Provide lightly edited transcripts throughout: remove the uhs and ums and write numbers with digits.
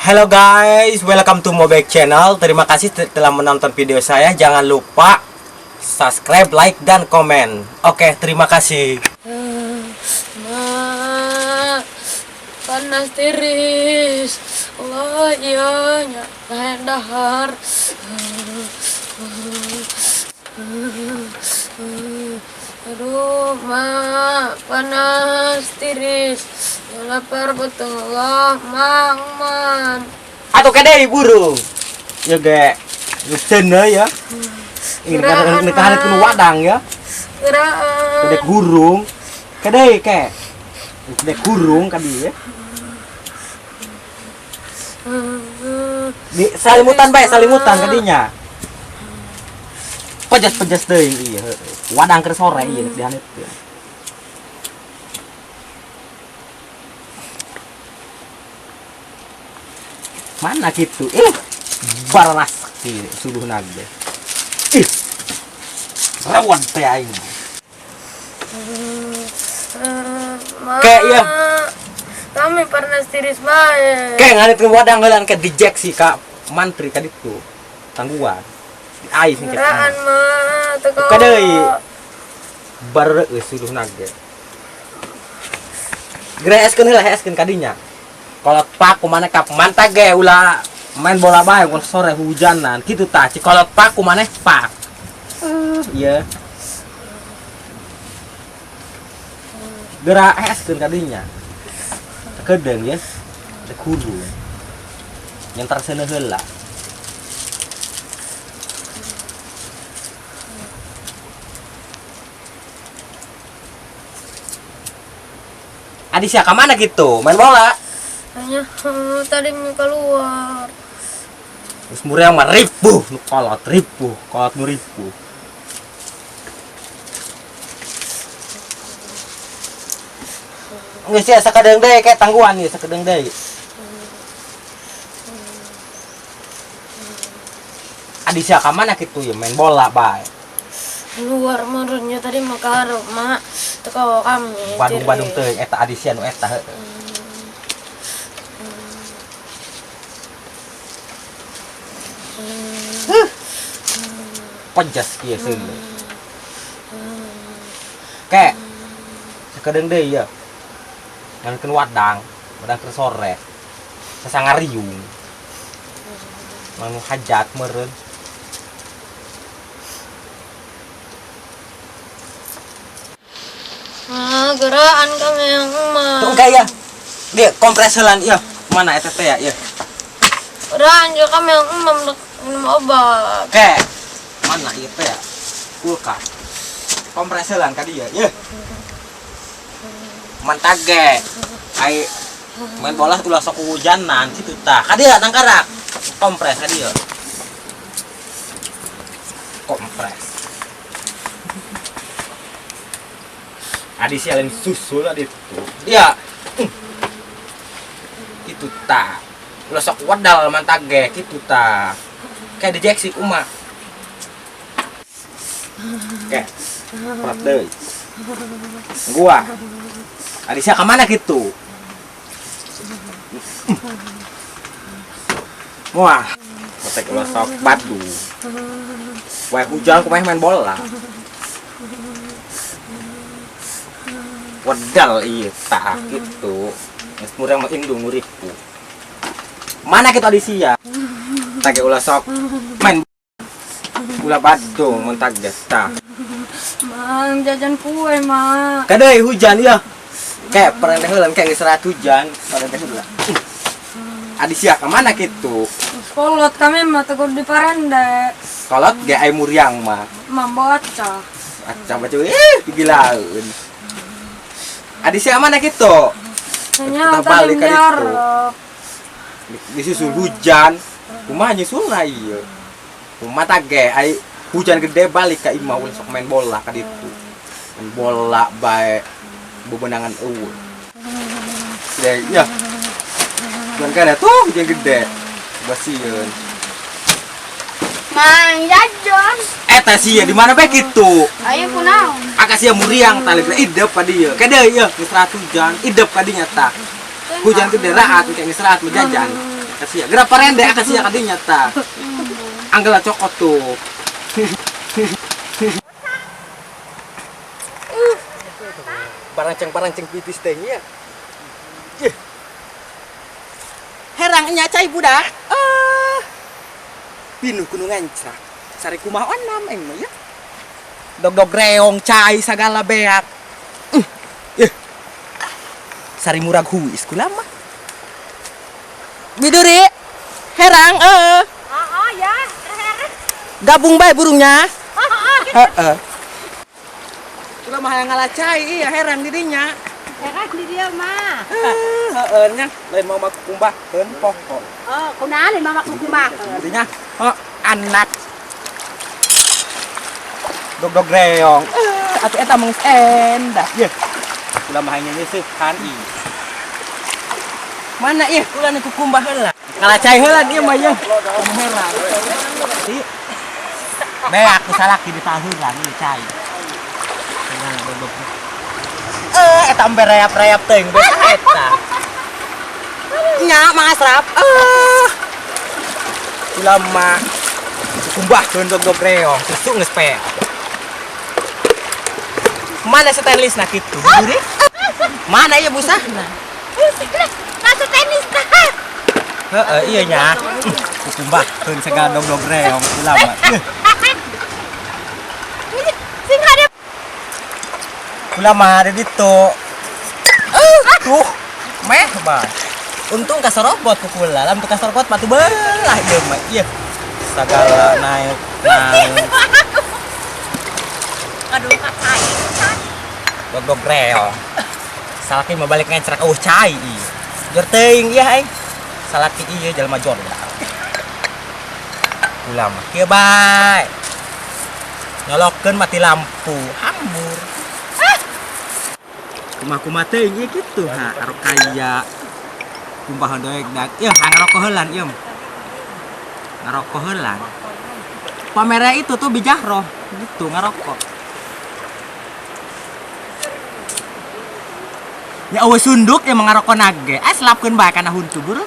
Hello guys, welcome to Mobek Channel. Terima kasih telah menonton video saya. Jangan lupa subscribe, like, dan komen. Oke, terima kasih. Ma, panas tiris. Allah, iya, nya dahar. Aduh, ma, panas tiris. Lapar betul Allah, mang, mam. Atau kede burung. Ya ge, geus ya. Ini kan ini kan kudu wadang ya. Geraan. Kede hurung. Kede ke. Kede hurung kadi ya. Di salimutan bae, salimutan kadinya. Pejas-pejas teuing iya. Wadang keur sore iya dihanetkeun. Mana gitu? Ih, baras ki suluhna ge. Ih. Rawon teh aing. Ma, Kayak iya. Kami pernah tiris bae. Kayak nganetkeun wadang heulan ke dijek sih ka mantri ka ditu. Tangguhan. Ai sing Geraan, ma, teu Buka deui. Bar euy suluhna ge. Greskeun heula heskeun kadinya. Kolot paku maneh kap mantag ge ulah main bola bae mun sore hujanan kitu tah. Ci kolot paku maneh pak. Iya. Gerak heskeun kadinya. Kedeung ya. Teu kudu. Nyentar seuneu heula. Adisya ka mana gitu? Main bola. Hanya tadi mau keluar. Terus muriang mah ribuh, nu kolot ribuh, kolot nu ribuh. Geus ya sakedeung deui kayak tangguhan ieu sakedeung deui. Adisya ka mana kitu ya main bola bae. Keluar menurutnya tadi mau keluar, mak. Teu kami. Badung-badung teuing eta Adisya nu eta heueuh. Pejas kieu seuneu. Kek. Sakedeung deui ya. Ngankeun wadang, wadang keur sore. Sasangariung. Manu hajat meureun. Ah, geraan kami yang emak. Tuh kayak ya. Dia kompres heulan ieu. Mana eta teh ya? Ieu. Geraan juga kami yang emak minum obat. Kek. Mana ieu teh ya? Kulkas. Kompres heulan ka dieu. Ieu. Mantag ge. Ai main bola ulah sok hujanan kitu tah. Ka dieu nangkarak. Kompres ka dieu. Kompres. Adi sialin susul adi itu. Dia kitu tah. Ulah sok wedal mantag ge kitu tah. Kayak dijeksi kumaha. Oke. Prat deui. Gua. Adisya ka mana kitu? Wah, kotek ulah sok batu. Wah hujan kumaha main bola. Wedal ieu tah kitu. Geus murang mah indung nu ripuh. Mana kitu Adisya? Tage ulah sok main ulah badung mun tag tah. Mang jajan kue, mak. Kadeuy hujan ya. Kayak pereng teh heulan kayak geus serat hujan, pereng teh heula. Adisya ka mana kitu? Kolot kami mah tegur di parende. Kolot ge ai muriang mah. Mang baca. Aca baca ih gilaeun. Adisya mana kitu? Hanya Kita balik tadi ka ditu. miarep. Disusul hujan. Kumaha nyusulna ieu? Kumaha tah ge ai hujan gede balik ka imah ulah sok main bola ka ditu. Main bola bae bebenangan eueuh. Gede ya. Hujan kana tuh hujan gede. Basieun. Mang jajan. Eta sia di mana bae kitu? Ayo kunaon? Aka sia muriang tah leutik idep ka dieu. Kede ieu geus rat hujan, idep ka dinya tah. Hujan gede raat kayak geus raat jajan. Kasih ya. Geura parende kasih ya kadinya tah. Anggela cokot tuh. Paranceng-paranceng pitis teh nya. Herang nya cai budak. Ah. Pinuh kudu ngancrak. Sari kumaha onam aing mah ya. Dog-dog reong cai sagala beak. Sari murag huis kula mah. Biduri herang heeh. Heeh ya, herang. Gabung bae burungnya. Heeh. Heeh. Kula mah hayang ngalah cai iya herang di dinya. Herang di dieu mah. Heeh nya, lain mau mah kukumbahkeun pokok. Oh, kunaon lain mah kukumbahkeun? Dinya, oh, anak. Dog-dog reong. Atuh eta mah geus endah. Yeuh. Kula mah hayang nyeuseupkan ieu. Mana ieu kula nu kukumbah heula. Ngalah cai heula ieu mah yeuh. Herang. Beak ku salaki ditahuran ieu cai. Eta embe rayap-rayap teuing beak eta. Nya Mang Asrap. Kula mah kukumbahkeun dog-dog reong, susu geus peak. Mana stainless na kitu? Buri? Mana ieu busahna? Nah, stainless tah. Heeh, iya nya. Kukumbahkeun segala dog-dog reong kula mah. Sing hadap. Kula mah di ditu. Tuh, meh bae. Untung kasorobot ku kula, lamun teu kasorobot mah belah ieu mah. Ieu. Sagala naik naik. Aduh, cai. Dog-dog reong. Salaki mah balik ngecrek eueuh cai ieu. Jor teuing ieu aing. Salaki ieu jelema jor. Kula mah kieu bae. Nyolokeun mati lampu, hambur. Kumaha-kumaha teuing ieu kitu ha, arok kaya. Kumpahan doek dak. Ieu ha ngarokok heulan ieu. Ngarokok heulan. Pamere itu tuh bijahroh gitu ngarokok. Ya eueuh sunduk ya ngarokok nage. Ah selapkeun bae kana huntu buru.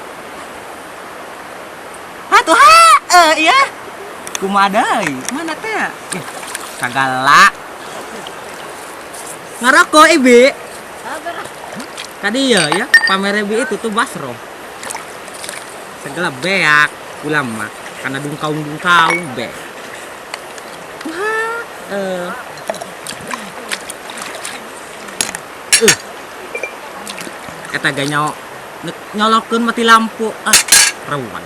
Ha tuh ha, iya. Kumaha deui? Mana teh? Ih, sagala. Ngarokok ibi. Tadi ya ya, pamere bi itu tuh basroh. Segala beak kula mah karena dungkaung-dungkaung beak. Wah, Eta ge nyolokeun mati lampu. Ah, rewan.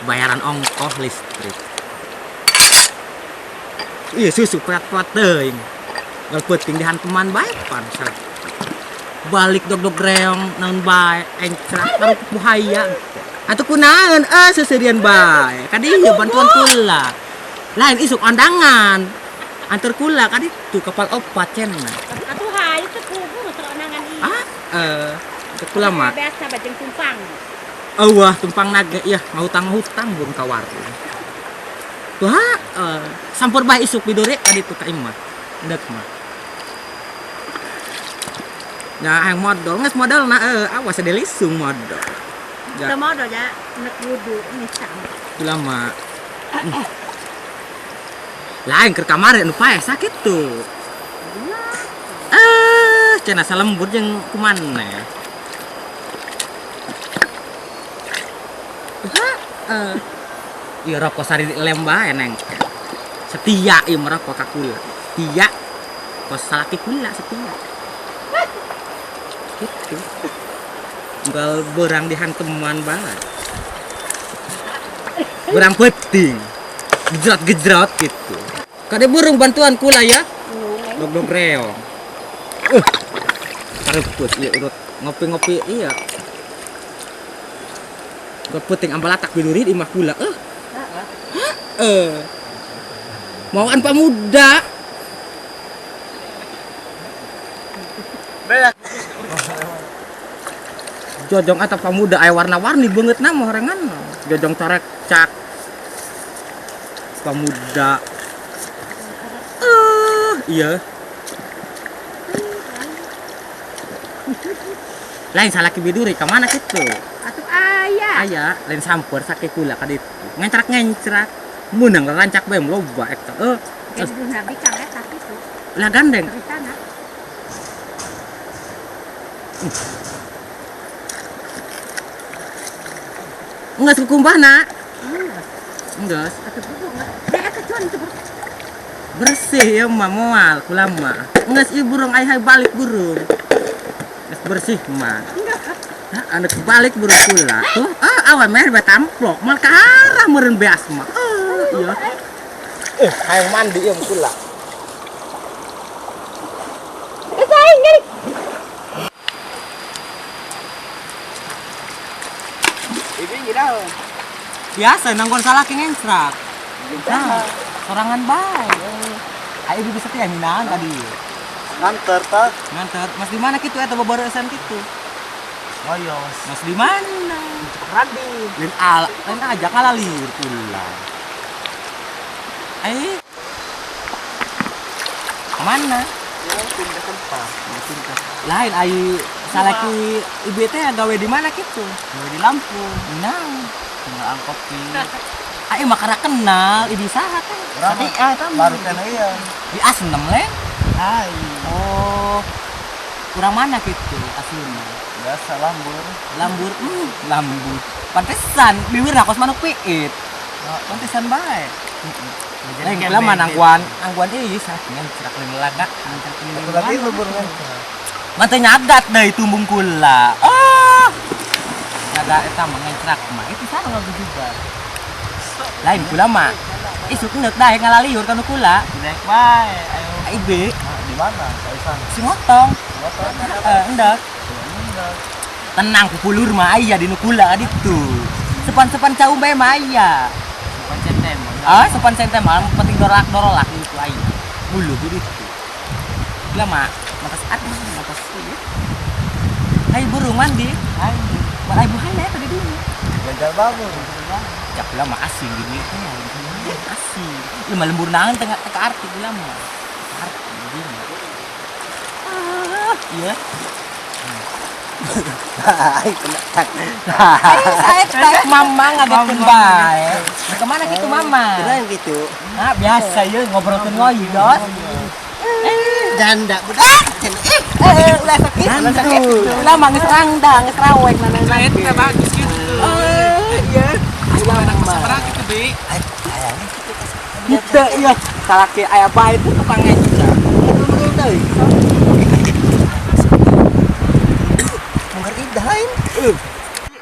Bayaran ongkoh listrik. Iya susu perat-perat teuing. Ngal peuting dihanteman bae pan. Balik dog-dog reong naon bae encrak baru buhaya. Atuh kunaon seserian bae. Kadieu bantuan kula. Lain isuk ondangan. Antar kula kaditu kapal opat cenah. Atuh hayu teh kubu teu ondangan ieu. Ah, teu kula mah. Biasa bajeng tumpang. Eueuh tumpang nage ieu ngahutang-hutang burung ka warung. Tuh ha, sampur bae isuk biduri kaditu ka imah. Endek mah. Nah, yang modal, nges modal na, awas ada lisung modal. Teu modal ya, nek wudu nisang. Kula mah. Lain keur kamari anu paeh sakit tuh. Cenah salembur jeung kumaneh. Ieu rokok sari lem bae neng. Setia ieu mah rokok ka kula. Setia. Kos salaki kula setia. Gitu. Unggal berang dihanteman bae. Berang penting. Gejrot-gejrot gitu. Kade burung bantuan kula ya. Dog-dog reong. Kareput ieu urut ngopi-ngopi iya. Got penting ambalatak biduri di imah kula. Mauan pamuda. Beak. Jojong atau pamuda aya warna-warni beungeut na mah horengan. Jojong corek cak. Pamuda. Iya. Lain salaki biduri ka mana kitu? Atuh Aya. Aya, lain samper sake kula ka ditu. Ngencrak-ngencrak. Meunang rancak bae loba eta. Gen Nabi Kang eta kitu. Lah gandeng. Ceritana. Enggak sekumbahna. Enggak. Bersih ya mah moal kula mah. Enggeus ieu burung ai balik burung. Geus bersih mah. Hah, anak balik burung kula. Tuh, awan meh bae tamplok, mal ka arah meureun beas mah. Iya. Hayang mandi ieu kula. Biasa nanggon salah ke ngengstrak. Nah, sorangan bae. Ayo ibu bisa teh minaan tadi. Nganter tak? Nganter. Mas di mana kitu eta babaresan kitu? Oh iya, Mas di mana? Randi. Lain al, lain aja ngalalir pula. Kemana? Ya, pindah tempat. Pindah. Lain ai salaki ibu teh gawe di mana kitu? Gawe di Lampung. Nah, tinggal angkot ki. Ai mah karena kenal ibu saha teh. Tadi eta baru kenal iya. Di A6 lain. Hai. Oh. Kurang mana gitu aslinya? Biasa lambur. Lambur, lambur. Pantesan bibirna kos manuk piit. Pantesan bae. Lain kula mah nangguan, nangguan ieu saking cerak lain laga. Lagi lembur kan. Mah teu nyagat deui tumbung kula. Ah. Nyaga eta mah ngencrak mah. Itu sarua juga. Lain kula mah isuk neuk daek ngalaliur kanu kula. Daek bae, ayo. Ibe. Di mana? Saisan. Si ngotong. Ngotong. Endak. Tenang pupulur mah aya di nu kula ditu. Sepan-sepan cau bae mah aya. Sepan centem. Ah, sepan centem mah penting dorolak-dorolak itu aya. Bulu di ditu. Kula mah matas atas matas ieu. Hai burung mandi. Hai. Marai buhana eta di dieu. Ganjal bangun. Ya kula mah asing di dieu teh. Asing. Ieu mah lembur naon teh teu arti kula mah. Arti di dieu. Ah, iya. Saya tak mama ngagetkeun bae. Kemana gitu mama? Kirain gitu. Nah, biasa ya ngobrolkeun ngoyos. Janda budak. Ulah sakit, ulah sakit. Ulah mah geus rangda, geus rawek mana Saya itu bagus gitu. Iya. Ulah gitu, Bi. Gitu iya, salaki aya bae itu tukang ngeca. Betul deui. Mungkin idain.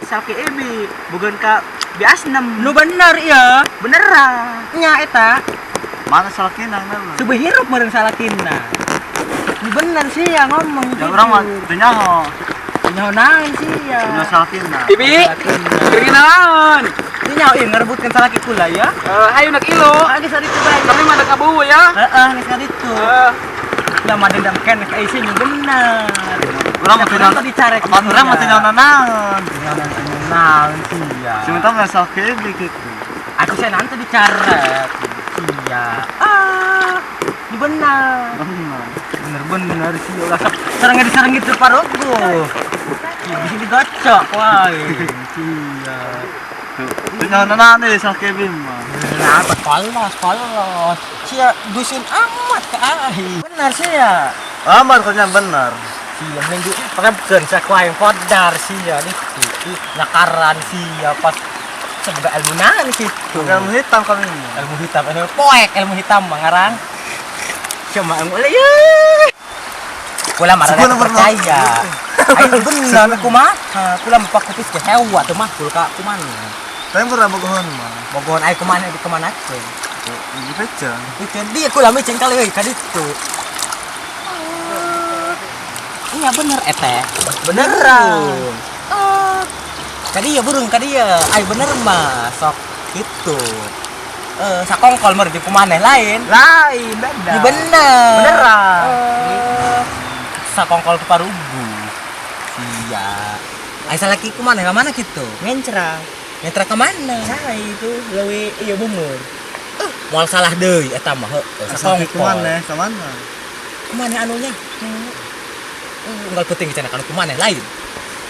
Salaki ebi bukan ka biasnem. Nu bener iya. Beneran. Nya eta. Mana salakina nang? Coba hirup meureun salakina. Nu bener sih ya ngomong. Ya urang mah teu nyaho. Nyaho naon sih ya. Nyaho salakina. Bibi, keur naon? Ini nyaho ieu ngerebutkeun salaki kula ya. Hayu nak ilo. Geus ari bae. Kami mah dek abu ya. Heeh, geus ari itu. Kula mah dendam keneh ka isi nu bener. Urang mah teu Urang tadi dicarek. Urang mah teu nyaho naon. Nyaho naon sih ya. Sementara nggak salaki ebi gitu. Aku saya nanti dicarek. Iya. Ah, ini benar. Bener-bener sih ulah sok sareng disareng gitu parogo. Bisa digocok wae. Iya. Tuh nyaho naon deui salaki ebi mah. Nah, polos, polos. Sia dusun amat ke aing. Benar sih ya. Amat kayaknya benar. Sia mending pakai saku aing podar sia itu. Nakaran sia pas semoga ilmu naon situ. Ilmu hitam kami mah. Ilmu hitam, ilmu poek, ilmu hitam mangarang. Cuma ilmu ye. Kula marah percaya. Ayo bener kumaha? Kula mah pakupis ke hewa teu mah kul ka kumana. Tapi pernah bogohon mah. Bogohon ayo kumana di kemana teh? Di pecen. Pecen dia kula micen kali euy ka ditu. Iya bener eteh. Beneran. Kadi ya burung kadi ya, ay bener mah sok gitu. Sakongkol mah di kumaneh lain. Lain beda. Ini bener. Beneran. Sakongkol ke parugu. Iya. Ay salaki kumaneh ka mana gitu? Ngencrak. Ngencrak ke mana? Cai itu leuwih ieu bungur. Moal salah deui eta mah heueuh. Sakongkol. Kumaneh ka mana? Kumaneh anunya? Unggal penting cenah kanu kumaneh lain.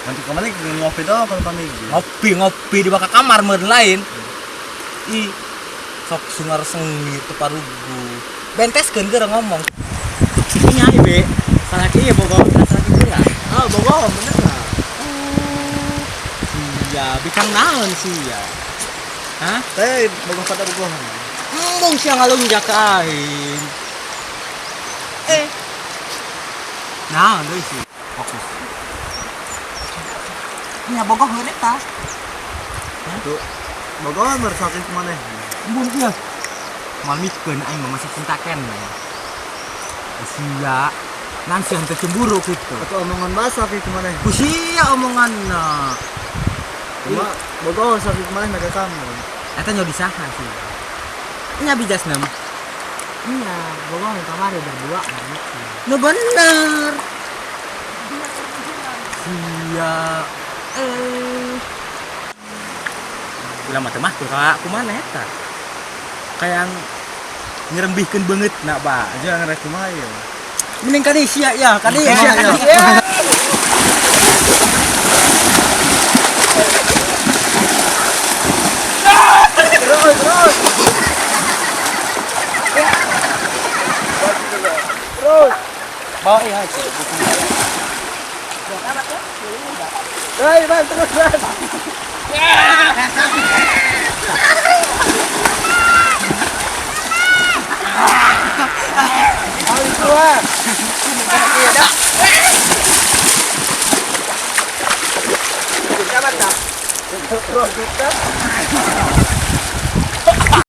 Nanti kemana ngopi doang kalau kami Ngopi ngopi di baka kamar meureun lain. Ih, sok sungar sengit teu parugu. Benteskeun geura ngomong. Nya ibe, salaki ieu bogoh salaki geura. Oh, bogoh bener lah. Sia, bikang naon sia? Hah? Teh bogoh pada bogohan. Embung sia ngalunjak ka aing. Eh. Naon deui sih? Fokus. Nya bogoh heun eta. Tuh bogohan bersakit kemana? Embung ieu. Moal mikeun aing mah masih cinta keneh. Sia, nanti henteu cemburu kitu. Atau omongan basah sakit kemana? Ku sia omonganna. Cuma bogoh sakit kemana mereka kamu. Eta nyo disaha sih. Nya bijasna mah. Nya, bogoh kamari berdua. Nu bener. Sia. Eh. Ulah mah teu mah ka kumaha eta? Kayang nyerembihkeun beungeut na ba. Aja ngerek kumaha ieu. Mending ka sia ya, ka sia. Kumaha, Ka Terus terus. Terus. Bawa ieu aja. Hei, Ban, terus, Ban. Ayo keluar.